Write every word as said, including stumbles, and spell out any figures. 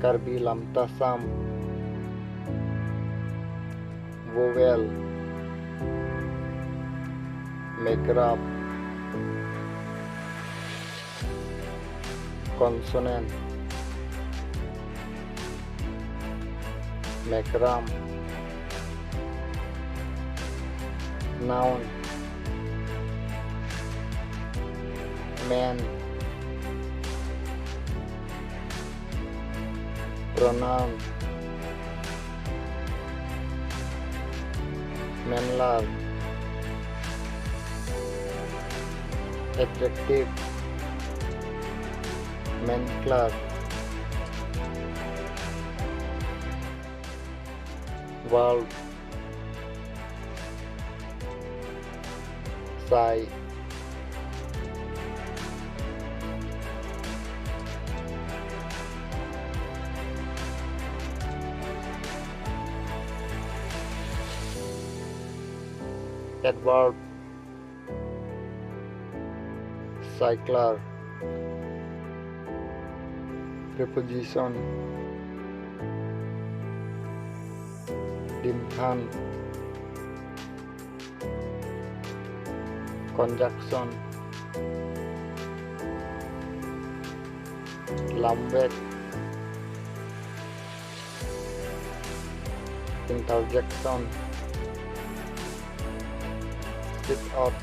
Karbi Lamtasam. Vowel. Mekrap. Consonant. Mekram. Noun. Men. Pronoun. Menlar. Adjective. Menklar. Verb. Sai. Adverb. Saiklar. Preposition. Dimthan. Conjunction. Lamvek. Interjection. Switch off.